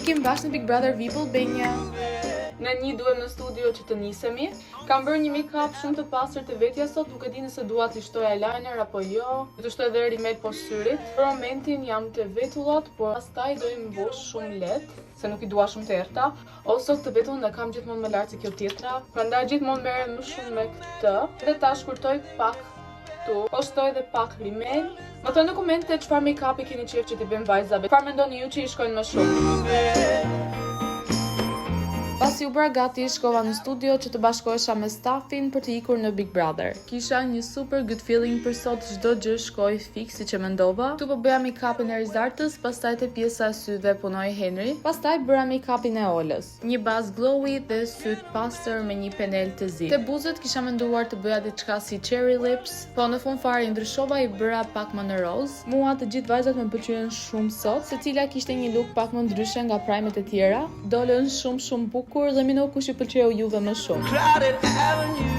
Ikim bashkë në Big Brother VIP Albania. Në një duhem në studio që të nisemi. Kam bërë një make-up shumë të pastër të vetja sot, nuk e di nëse dua t'i shtoj eyeliner apo jo. Do të shtoj edhe rimel poshtë syrit. Për momentin jam te vetullat, por pastaj do i mbush shumë lehtë, se nuk i dua shumë të errta. Ose këtë vetullën e kam gjithmonë më lart se kjo tjetra, prandaj gjithmonë merrem më shumë me këtë. Dhe ta shkurtoj pak këtu. Po shtoj edhe pak rimel. Më thoni në komente çfarë make-upi keni qejf që t'i bëjmë vajzave. Çfarë mendoni ju që i shkojnë më shumë? Pasi u bëra gati, shkova në studio që të bashkohesha me stafin për të ikur në Big Brother. Kisha një super good feeling për sot, çdo gjë shkoi fiks siç e mendova. Këtu po bëja make-upin e Rizartës, pastaj te pjesa e syve punoi Henry. Pastaj bëra make-upin e Olës. Një bazë glowy dhe syt pastër me një penel të zi. Te buzët kisha menduar të bëja diçka si cherry lips, po në fund fare i ndryshova, i bëra pak më në roz. Mua të gjithë vajzat më pëlqyen shumë sot, secila kishte një look pak më ndryshe nga primet e tjera. Dolën shumë shumë bukur dhe më kush i pëlqeu juve më shumë. Crowded avenue.